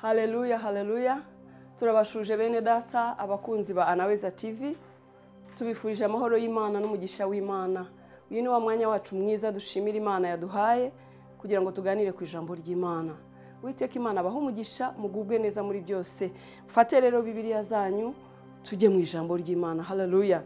Haleluya, haleluya. Turabashuje bene data, abakunzi ba Anaweza TV. Tubifurije amahoro y'Imana n'umugisha w'Imana. Uyu ni wa mwanya wacu mwiza dushimira Imana yaduhaye kugira ngo tuganire ku ijambo ry'Imana. Uwiteka Imana abahe umugisha, mugubwe neza muri byose. Mfate rero Bibiliya zanyu tujye mu ijambo ry'Imana. Haleluya.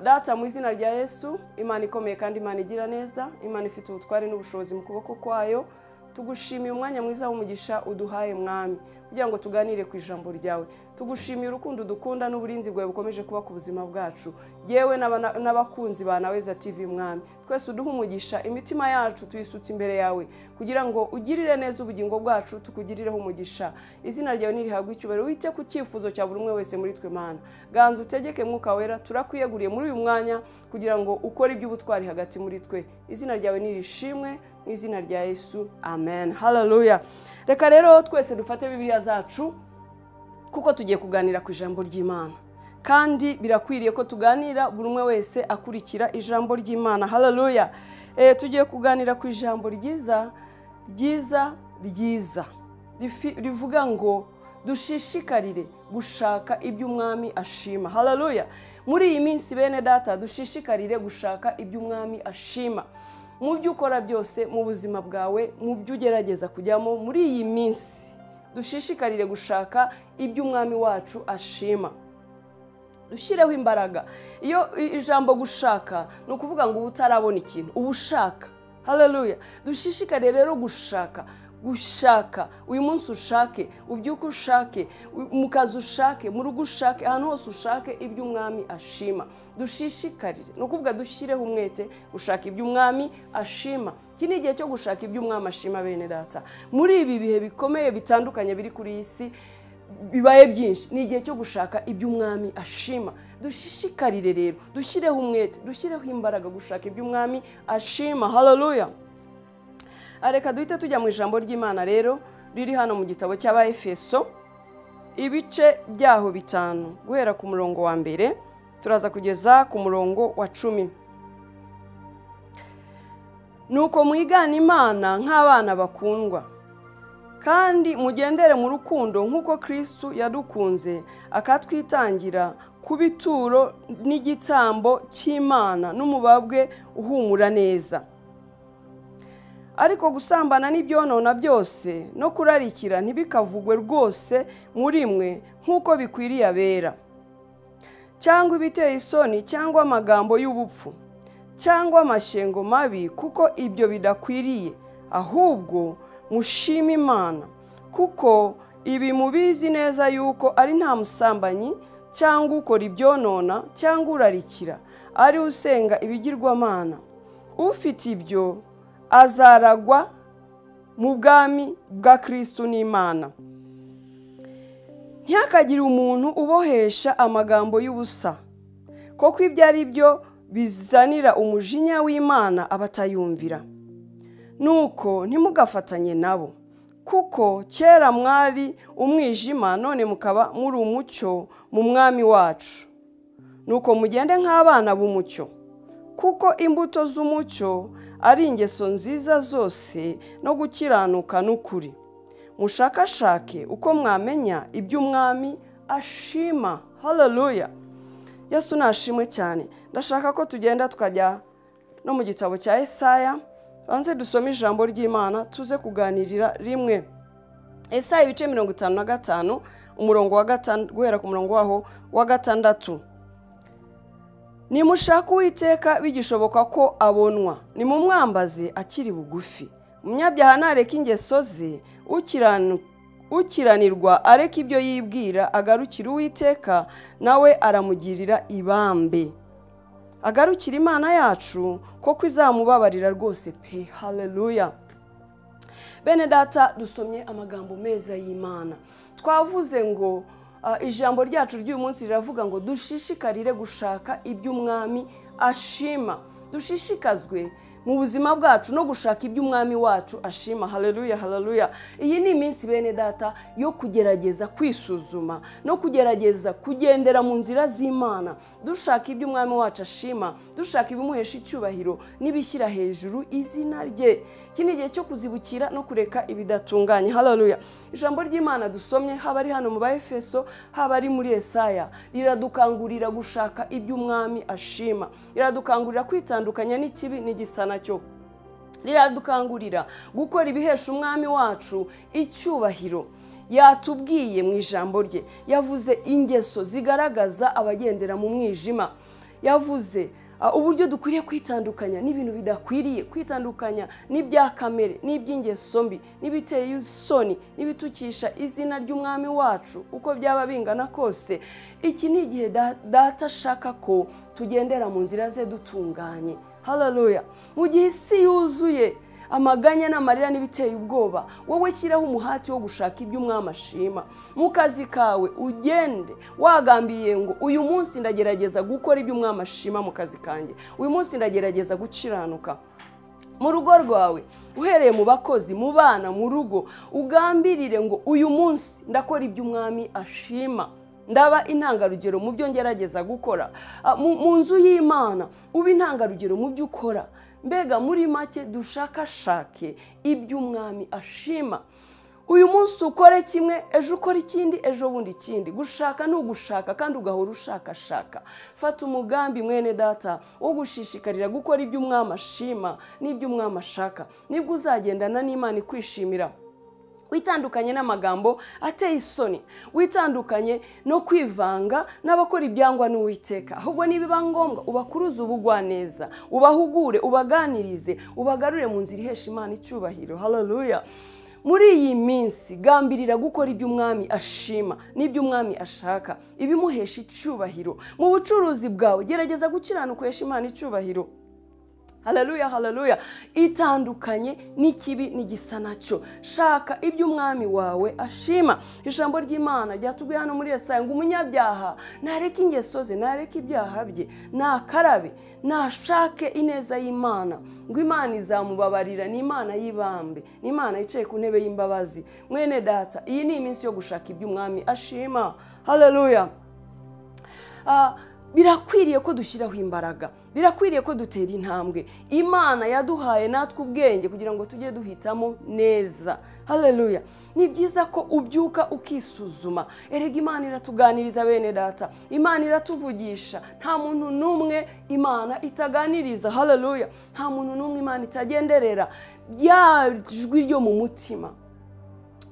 Data, mu izina rya Yesu, Imana ikomeye kandi Imana igira neza, Imana ifite ubutware n'ubushobozi mu kuboko kwayo. Tugushimiye umwanya mwiza w'umugisha uduhaye mwami kugira ngo tuganire ku ijambo ryawe. Tugushimiye urukundo dukunda n'uburinzi bwawe bukomeje kuba ku buzima bwacu, yewe n'abakunzi ba Anaweza TV mwami. Twese uduhe umugisha, imitima yacu tuyisutse imbere yawe kugira ngo ugirire neza ubugingo bwacu, tukugirireho umugisha. Izina ryawe nirihabwe icyubahiro, wite ku cyifuzo cya buri umwe wese muri twe Mana. Ganza utegeke Mwuka Wera, turakwiyeguriye muri uyu mwanya kugira ngo ukore iby'ubutwari hagati muri twe. Izina ryawe nirishimwe mu izina rya Yesu, amen. Haleluya. Reka rero twese dufate Bibiliya zacu kuko tugiye kuganira ku ijambo ry'Imana, kandi birakwiriye ko tuganira buri umwe wese akurikira ijambo ry'Imana. Haleluya. Tugiye kuganira ku ijambo ryiza ryiza ryiza rivuga ngo dushishikarire gushaka ibyo umwami ashima. Haleluya. Muri iyi minsi bene data, dushishikarire gushaka ibyo umwami ashima. Mu byo ukora byose mu buzima bwawe, mu byo ugerageza kujyamo muri iyi minsi, dushishikarire gushaka ibyo umwami wacu ashima. Dushyireho imbaraga. Iyo ijambo gushaka ni ukuvuga ngo uba utarabona ikintu, uba ushaka. Haleluya. Dushishikarire rero gushaka, gushaka. Uyu munsi ushake, ubyuke ushake, mu kazi ushake, mu rugo ushake, ahantu hose ushake ibyo umwami ashima. Dushishikarire, ni ukuvuga dushyireho umwete gushaka ibyo umwami ashima. Iki ni igihe cyo gushaka ibyo umwami ashima bene data. Muri ibi bihe bikomeye bitandukanye biri kuri iyi si, bibaye byinshi, ni igihe cyo gushaka ibyo umwami ashima. Dushishikarire rero, dushyireho umwete, dushyireho imbaraga gushaka ibyo umwami ashima. Haleluya. Reka duhite tujya mu ijambo ry'Imana rero riri hano mu gitabo cy'Abaefeso, ibice byaho 5, guhera ku murongo wa 1 turaza kugeza ku murongo wa 10. Nuko mwigana Imana nk'abana bakundwa, kandi mugendere mu rukundo nk'uko Kristo yadukunze akatwitangira kuba ituro n'igitambo cy'Imana n'umubabwe uhumura neza. Ariko gusambana n'ibyonona byose no kurarikira ntibikavugwe rwose muri mwe nk'uko bikwiriye abera, cyangwa ibiteye isoni, cyangwa amagambo y'ubupfu, cyangwa amashyengo mabi, kuko ibyo bidakwiriye. Ahubwo mushime Imana, kuko ibi mubizi neza yuko ari nta musambanyi cyangwa ukora ibyonona cyangwa urarikira, ari usenga ibigirwamana. Ufite ibyo azaragwa mu bwami bwa Kristo n'Imana. Ntihakagire umuntu ubohesha amagambo y'ubusa, kuko ibyo ari byo bizanira umujinya w'Imana abatayumvira. Nuko ntimugafatanye nabo, kuko kera mwari umwijima, none mukaba muri umucyo mu mwami wacu. Nuko mugende nk'abana b'umucyo, kuko imbuto z'umucyo ari ingeso nziza zose no gukiranuka n'ukuri. Mushakashake uko mwamenya ibyo umwami ashima. Haleluya. Yesu nashimwe cyane. Ndashaka ko tugenda tukajya no mu gitabo cya Esaya, banze dusome ijambo ry'Imana tuze kuganirira rimwe. Esaya ibice 55 umurongo wa 5 guhera ku murongo waho wa 6. Nimushaka Uwiteka bigishoboka ko abonwa, nimumwambaze akiri bugufi. Umunyabyaha nareka ingeso ze, ukiranirwa areka ibyo yibwira, agarukira Uwiteka nawe aramugirira ibambe. Agarukira Imana yacu koko izamubabarira rwose pe. Haleluya. Bene data, dusomye amagambo meza y'Imana. Twavuze ngo ijambo ryacu ry'uyu munsi riravuga ngo dushishikarire gushaka ibyo umwami ashima. Dushishikazwe mu buzima bwacu no gushaka ibyo umwami wacu ashima. Haleluya, haleluya. Iyi ni iminsi bene data yo kugerageza kwisuzuma no kugerageza kugendera mu nzira z'Imana, dushaka ibyo umwami wacu ashima, dushaka ibimuhesha icyubahiro n'ibishyira hejuru izina rye. Iki ni igihe cyo kuzibukira no kureka ibidatunganye. Haleluya. Ijambo ry'Imana dusomye, haba ari hano mu Baefeso, haba ari muri Yesaya, riradukangurira gushaka ibyo umwami ashima, riradukangurira kwitandukanya n'ikibi n'igisa nacyo, riradukangurira gukora ibihesha umwami wacu icyubahiro. Yatubwiye mu ijambo rye, yavuze ingeso zigaragaza abagendera mu mwijima, yavuze uburyo dukwiriye kwitandukanya n'ibintu bidakwiriye, kwitandukanya n'ibya kamere, n'iby'ingeso mbi, n'ibiteye isoni, n'ibitukisha izina ry'umwami wacu uko byaba bingana kose. Iki ni igihe data ashaka ko tugendera mu nzira ze dutunganye. Haleluya. Mu gihe isi yuzuye amaganya n'amarira n'ibiteye ubwoba, wowe shyiraho umuhati wo gushaka ibyo umwami ashima. Mu kazi kawe ugende wagambiye ngo uyu munsi ndagerageza gukora ibyo umwami ashima mu kazi kanjye, uyu munsi ndagerageza gukiranuka. Mu rugo rwawe, uhereye mu bakozi, mu bana, mu rugo, ugambirire ngo uyu munsi ndakora ibyo umwami ashima, ndaba intangarugero mu byo ngerageza gukora. Mu nzu y'Imana ube intangarugero mu byo ukora. Mbega muri make dushakashake ibyo umwami ashima. Uyu munsi ukore kimwe, ejo ukore ikindi, ejo bundi ikindi. Gushaka ni ugushaka kandi ugahora ushakashaka. Fata umugambi mwene data wo gushishikarira gukora ibyo umwami ashima n'ibyo umwami ashaka, nibwo uzagendana n'Imana ikwishimira. Witandukanye n'amagambo ateye isoni, witandukanye no kwivanga n'abakora ibyangwa n'Uwiteka. Ahubwo nibiba ngombwa ubakuruze ubugwaneza, ubahugure, ubaganirize, ubagarure mu nzira ihesha Imana icyubahiro. Haleluya. Muri iyi minsi gambirira gukora ibyo umwami ashima n'ibyo umwami ashaka, ibimuhesha icyubahiro. Mu bucuruzi bwawe gerageza gukiranuka uhesha Imana icyubahiro. Haleluya, haleluya. Itandukanye n'ikibi n'igisa nacyo, shaka ibyo umwami wawe ashima. Ijambo ry'Imana ryatubwiye hano muri Yesaya ngo umunyabyaha nareke ingeso ze, nareke ibyaha bye, nakarabe, nashake ineza y'Imana, ngo Imana izamubabarira. Ni Imana y'ibambe, ni Imana yicaye ku ntebe y'imbabazi. Mwene data, iyi ni iminsi yo gushaka ibyo umwami ashima. Haleluya. Birakwiriye ko dushyiraho imbaraga, birakwiriye ko dutera intambwe. Imana yaduhaye natwe ubwenge kugira ngo tujye duhitamo neza. Haleluya. Ni byiza ko ubyuka ukisuzuma. Erega Imana iratuganiriza bene data, Imana iratuvugisha. Nta muntu n'umwe Imana itaganiriza. Haleluya. Nta muntu n'umwe Imana itagenderera. Rya jwi ryo mu mutima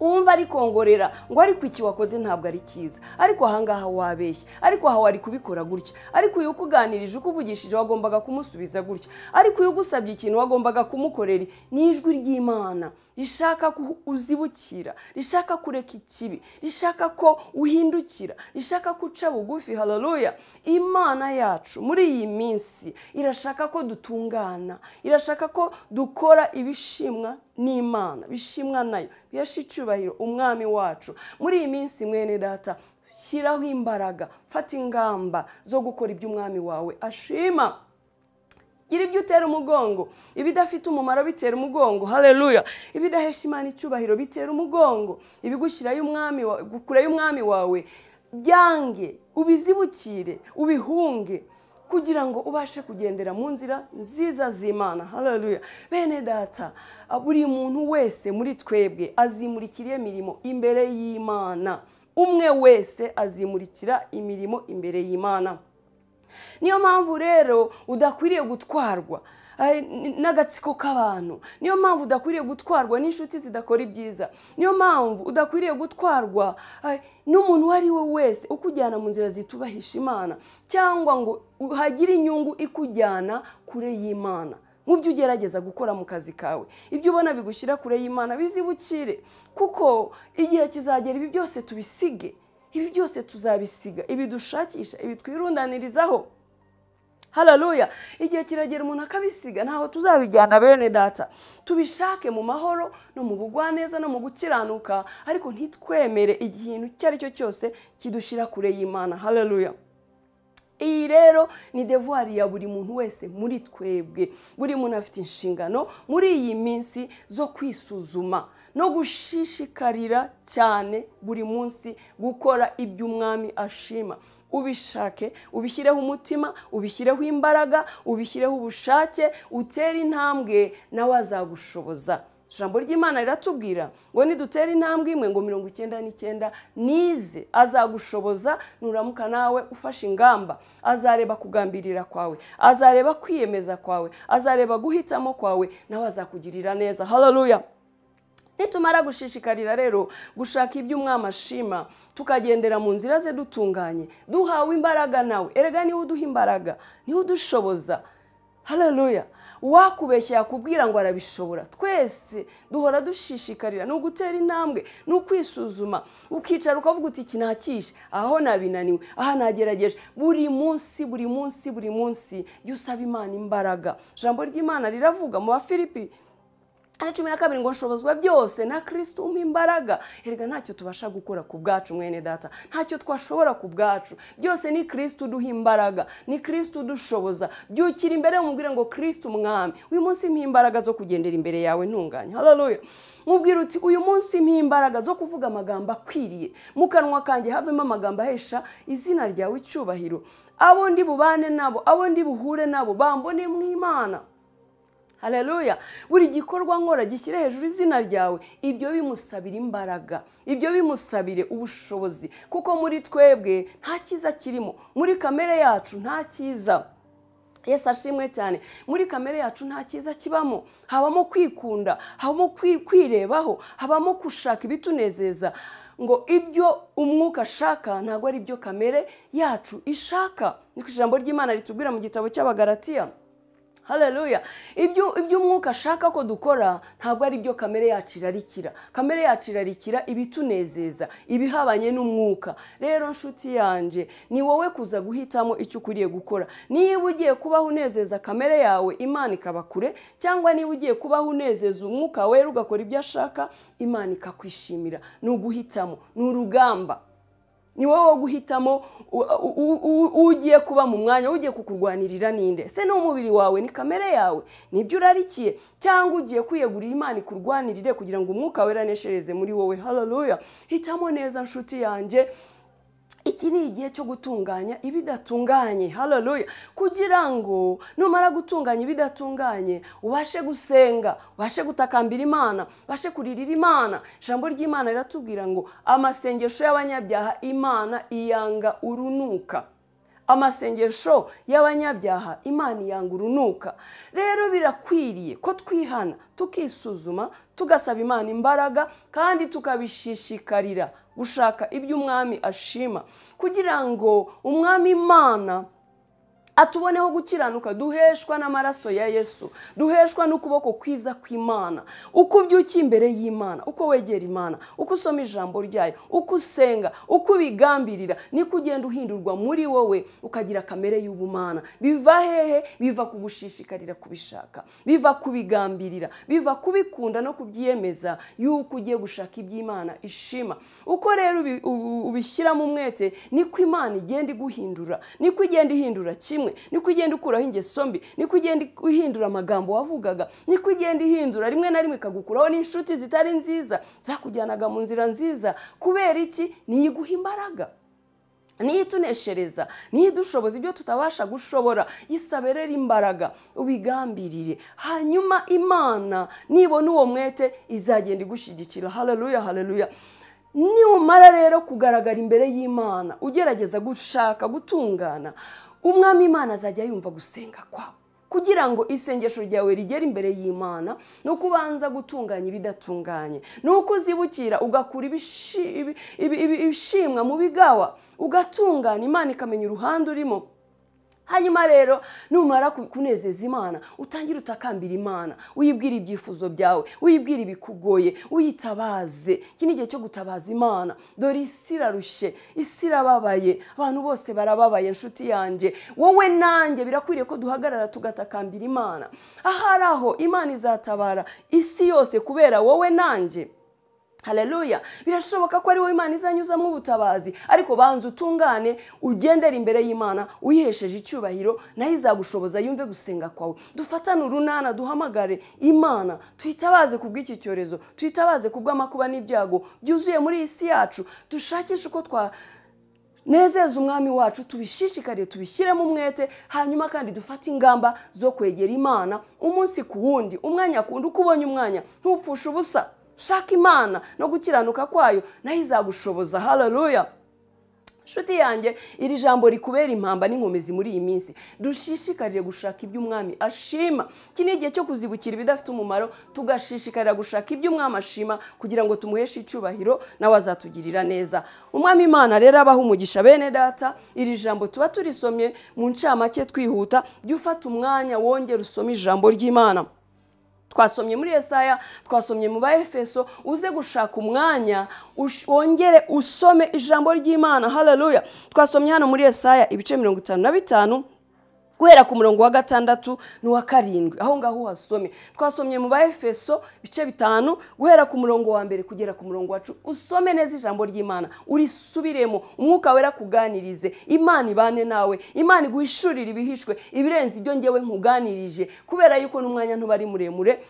umva arikongorera ngo ariko iki wakoze ntabwo ari cyiza, ariko ahangaha wabeshye, ariko aha wari kubikora gutya, ariko uyu ukuganirije ukuvugishije wagombaga kumusubiza gutya, ariko uyu ugusabye ikintu wagombaga kumukorera. Ni ijwi ry'Imana rishaka ko uzibukira, rishaka kureka ikibi, rishaka ko uhindukira, rishaka ko uca bugufi. Haleluya. Imana yacu muri iyi minsi irashaka ko dutungana, irashaka ko dukora ibishimwa n'Imana, bishimwa nayo, bihesha icyubahiro umwami wacu. Muri iyi minsi mwene data, shyiraho imbaraga, fata ingamba zo gukora ibyo umwami wawe ashima. Gira ibyo utera umugongo, ibidafite umumaro bitera umugongo. Haleluya. Ibidahesha Imana icyubahiro bitera umugongo, ibigushyirayo umwami wawe, kure y'umwami wawe byange, ubizibukire, ubihunge, kugira ngo ubashe kugendera mu nzira nziza z'Imana. Haleluya. Bene data, buri muntu wese muri twebwe azimurikira imirimo imbere y'Imana. Umwe wese azimurikira imirimo imbere y'Imana. Niyo mpamvu rero udakwiriye gutwarwa n'agatsiko k'abantu, niyo mpamvu udakwiriye gutwarwa n'inshuti zidakora ibyiza, niyo mpamvu udakwiriye gutwarwa n'umuntu uwo ari we wese ukujyana mu nzira zitubahisha Imana, cyangwa ngo hagire inyungu ikujyana kure y'Imana. Mu byo ugerageza gukora mu kazi kawe, ibyo ubona bigushyira kure y'Imana bizibukire, kuko igihe kizagera ibi byose tubisige. Ibi byose tuzabisiga, ibi dushakisha, ibi twirundanirizaho. Haleluya. Igihe kiragera umuntu akabisiga, ntaho tuzabijyana bene data. Tubishake mu mahoro no mu bugwaneza no mu gukiranuka, ariko ntitwemere ikintu icyo ari cyo cyose kidushira kure y'Imana. Haleluya. Iyi rero ni devoir ya buri muntu wese muri twebwe. Buri muntu afite inshingano muri iyi minsi zo kwisuzuma no gushishikarira cyane buri munsi gukora ibyo umwami ashima. Ubishake, ubishyireho umutima, ubishyireho imbaraga, ubishyireho ubushake, utere intambwe nawe azagushoboza. Ijambo ry'Imana riratubwira ngo nidutera intambwe imwe ngo 99 nize, azagushoboza. Nuramuka nawe ufashe ingamba, azareba kugambirira kwawe, azareba kwiyemeza kwawe, azareba guhitamo kwawe, nawe azakugirira neza. Haleluya. Nitumara gushishikarira rero gushaka ibyo umwami ashima, tukagendera mu nzira ze dutunganye, duhawe imbaraga nawe. Erega niwe uduha imbaraga, niwe udushoboza. Haleluya. Wakubeshya yakubwira ngo arabishobora. Twese duhora dushishikarira, ni ugutera intambwe, ni ukwisuzuma, ukicara ukavuga uti iki nakishe, aho nabinaniwe, aha nagerageje. Buri munsi, buri munsi, buri munsi jya usaba Imana imbaraga. Ijambo ry'Imana riravuga mu Bafilipi 12 ngo nshobozwa byose na Kristo umpa imbaraga. Erega ntacyo tubasha gukora ku bwacu mwene data, ntacyo twashobora ku bwacu, byose ni Kristo uduha imbaraga, ni Kristo udushoboza. Byukira imbere umubwire ngo Kristo umwami, uyu munsi mpa imbaraga zo kugendera imbere yawe ntunganye. Haleluya. Mubwire uti uyu munsi mpa imbaraga zo kuvuga amagambo akwiriye, mu kanwa kanjye havemo amagambo ahesha izina ryawe icyubahiro. Abo ndi bubane nabo, abo ndi buhure nabo, bambone mu Imana. Haleluya. Buri gikorwa nkora gishyire hejuru izina ryawe. Ibyo bimusabira imbaraga, ibyo bimusabire ubushobozi, kuko muri twebwe nta cyiza kirimo, muri kamere yacu nta cyiza. Yesu ashimwe cyane. Muri kamere yacu nta cyiza kibamo, habamo kwikunda, habamo kwirebaho, habamo gushaka ibitunezeza. Ngo ibyo umwuka ashaka ntabwo ari ibyo kamere yacu ishaka. Niko ijambo ry'Imana ritubwira mu gitabo cy'Abagalatiya. Haleluya. Ibyo umwuka ashaka ko dukora ntabwo ari byo kamere yacu irarikira. Kamere yacu irarikira ibitunezeza, ibihabanye n'umwuka. Rero nshuti yanje, ni wowe kuza guhitamo icyo ukwiriye gukora. Niba ugiye kubaho unezeza kamere yawe, Imana ikaba kure, cyangwa niba ugiye kubaho unezeza umwuka wera ugakora ibyo ashaka, Imana ikakwishimira. Ni uguhitamo, ni urugamba. Ni wowe guhitamo ugiye kuba mu mwanya, ugiye kukurwanirira ninde? Se ni umubiri wawe, ni kamere yawe, nibyo urarikiye, cyangwa ugiye kwiyegurira Imana ikurwanirire kugira ngo umwuka wera aneshereze muri wowe. Haleluya. Hitamo neza nshuti yanjye. Iki ni igihe cyo gutunganya ibidatunganye. Haleluya. Kugira ngo numara gutunganya ibidatunganye ubashe gusenga, ubashe gutakambira Imana, ubashe kuririra Imana. Ijambo ry'Imana riratubwira ngo amasengesho y'abanyabyaha Imana iyanga urunuka. Amasengesho y'abanyabyaha Imana iyanga urunuka. Rero birakwiriye ko twihana, tukisuzuma, tugasaba Imana imbaraga, kandi tukabishishikarira gushaka ibyo umwami ashima, kugira ngo umwami Imana atuboneho gukiranuka duheshwa n'amaraso ya Yesu, duheshwa n'ukuboko kwiza kw'Imana. Uko ubyuka imbere y'Imana, uko wegera Imana, uko usoma ijambo ryayo, uko usenga, uko ubigambirira, niko ugenda uhindurwa muri wowe ukagira kamere y'ubumana. Biva hehe? Biva kugushishikarira kubishaka, biva kubigambirira, biva kubikunda no kubyiyemeza yuko ugiye gushaka iby'Imana ishima. Uko rero ubishyiramo umwete, niko Imana igenda iguhindura, niko igenda ihindura kimwe, niko igenda ukuraho ingeso mbi, niko igenda ihindura amagambo wavugaga, niko igenda ihindura rimwe na rimwe ikagukuraho n'inshuti zitari nziza zakujyanaga mu nzira nziza. Kubera iki? Niyiguha imbaraga, niyituneshereza, niyidushoboza ibyo tutabasha gushobora. Yisaberera imbaraga, ubigambirire, hanyuma Imana nibona uwo mwete izagenda igushyigikira. Haleluya, haleluya. Niumara rero kugaragara imbere y'Imana ugerageza gushaka gutungana, umwami Imana azajya yumva gusenga kwawe. Kugira ngo isengesho ryawe rigere imbere y'Imana, no kubanza gutunganya ibidatunganye, nuko uzibukira ugakura ibishimwa mu bigawa, ugatungana, Imana ikamenya uruhande urimo. Hanyuma rero numara kunezeza Imana, utangira utakambira Imana, uyibwira ibyifuzo byawe, uyibwira ibikugoye, uyitabaze. Iki ni igihe cyo gutabaza Imana. Dore isi irarushye, isi irababaye, abantu bose barababaye nshuti yanjye. Wowe nanjye birakwiriye ko duhagarara tugatakambira Imana. Ahari aho Imana izatabara isi yose kubera wowe nanjye. Haleluya. Birashoboka ko ari wowe Imana izanyuzamo ubutabazi, ariko banza utungane, ugendere imbere y'Imana uyihesheje icyubahiro, nayo izagushoboza yumve gusenga kwawe. Dufatane urunana, duhamagare Imana, tuyitabaze ku bw'iki cyorezo, tuyitabaze ku bw'amakuba n'ibyago byuzuye muri iyi si yacu, dushakishe uko twa nezeza umwami wacu, tubishishikariye, tubishyiremo umwete, hanyuma kandi dufate ingamba zo kwegera Imana umunsi ku wundi, umwanya ku wundi. Uko ubonye umwanya ntupfushe ubusa, shaka Imana no gukiranuka kwayo, nayo izagushoboza. Haleluya. Nshuti yanjye, iri jambo rikubera impamba n'inkomezi muri iyi minsi. Dushishikarire gushaka ibyo umwami ashima. Iki ni igihe cyo kuzibukira ibidafite umumaro, tugashishikarira gushaka ibyo umwami ashima kugira ngo tumuheshe icyubahiro, nawe azatugirira neza. Umwami Imana rero abaha umugisha bene data. Iri jambo tuba turisomye mu ncamake twihuta, jya ufata umwanya wongere usome ijambo ry'Imana. Twasomye muri Yesaya, twasomye mu Baefeso, uze gushaka umwanya wongere usome ijambo ry'Imana. Haleluya. Twasomye hano muri Yesaya ibice 55 guhera ku murongo wa 6 n'uwa 7, aho ngaho uhasome. Twasomye mu Baefeso ibice 5 guhera ku murongo wa 1 kugera ku murongo wa 10. Usome neza ijambo ry'Imana, urisubiremo, umwuka wera kuganirize, Imana ibane nawe, Imana iguhishurire ibihishwe ibirenze ibyo ngewe nkuganirije, kubera yuko n'umwanya ntubari muremure,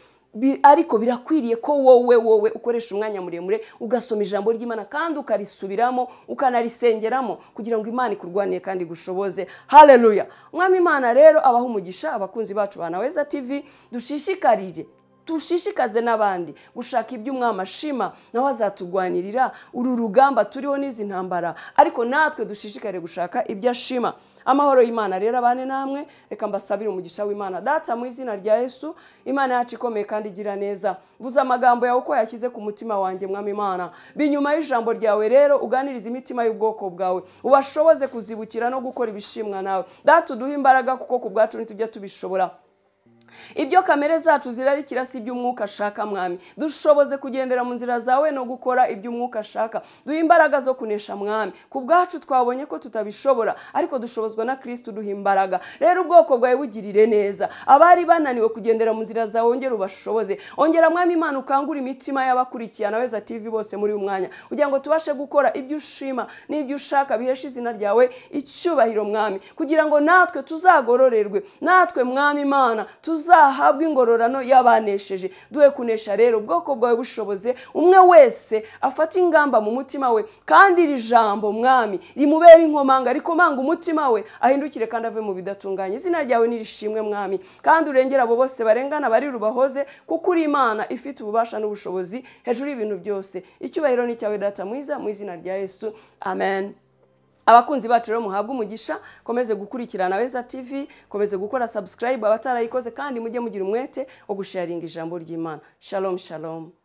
ariko birakwiriye ko wowe ukoresha umwanya muremure ugasoma ijambo ry'Imana kandi ukarisubiramo ukanarisengeramo kugira ngo Imana ikurwaniye kandi igushoboze. Haleluya. Umwami Imana rero abaha umugisha abakunzi bacu ba Naweza TV. Dushishikarire, dushishikaze n'abandi gushaka ibyo umwami ashima, nawe azatugwanirira uru rugamba turiho n'izi ntambara, ariko natwe dushishikare gushaka ibyo ashima. Amahoro y'Imana rero abane namwe. Reka mbasabire umugisha w'Imana. Data, mu izina rya Yesu, Imana yacu ikomeye kandi igira neza, vuza amagambo yawe uko yashyize ku mutima wanjye mwami Imana. Binyuma y'ijambo ryawe rero uganirize imitima y'ubwoko bwawe, ubashoboze kuzibukira no gukora ibishimwa nawe. Data, uduhe imbaraga kuko ku bwacu ntitujya tubishobora. Ibyo kamere zacu zirarikira si ibyo umwuka ashaka mwami. Dushoboze kugendera mu nzira zawe no gukora ibyo umwuka ashaka. Duhe imbaraga zo kunesha mwami. Ku bwacu twabonye ko tutabishobora, ariko dushobozwa na Kristo duha imbaraga. Rero ubwoko bwawe bugirire neza. Abari bananiwe kugendera mu nzira zawe ongera ubashoboze. Ongera mwami Imana ukangura imitima y'abakurikiye Naweza TV bose muri uyu mwanya, kugira ngo tubashe gukora ibyo ushima n'ibyo ushaka bihesha izina ryawe icyubahiro mwami, kugira ngo natwe tuzagororerwe, natwe mwami Imana tuzahabwa ingororano y'abanesheje. Duhe kunesha rero ubwoko bwawe bushoboze, umwe wese afata ingamba mu mutima we, kandi iri jambo mwami rimubera inkomanga, rikomanga umutima we, ahindukire kandi ave mu bidatunganye. Izina ryawe nirishimwe mwami, kandi urengera abo bose barengana bari rubahoze, kuko uri Imana ifite ububasha n'ubushobozi hejuru y'ibintu byose. Icyubahiro ni cyawe Data mwiza, mu izina rya Yesu, amen. Abakunzi bacu rero muhabwe umugisha, komeze gukurikirana Naweza TV, komeze gukora subscribe abatarayikoze, kandi mujye mugira umwete wo gusharinga ijambo ry'Imana. Shalom shalom.